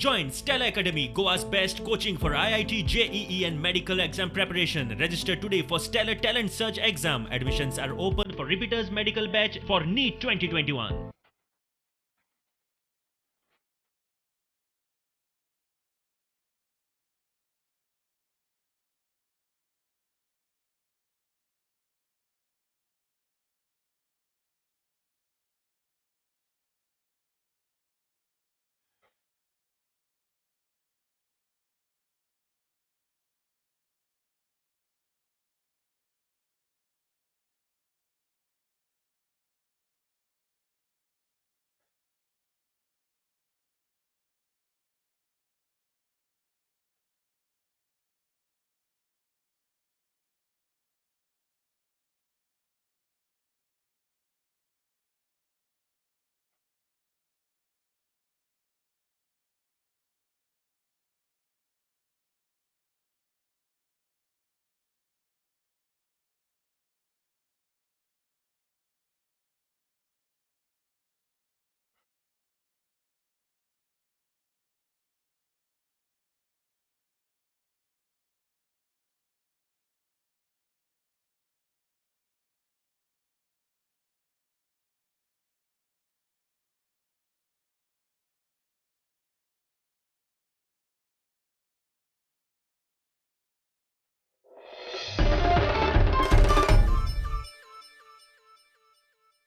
Join Stellar Academy, Goa's best coaching for IIT, JEE and medical exam preparation. Register today for Stellar Talent Search exam. Admissions are open for repeaters medical batch for NEET 2021.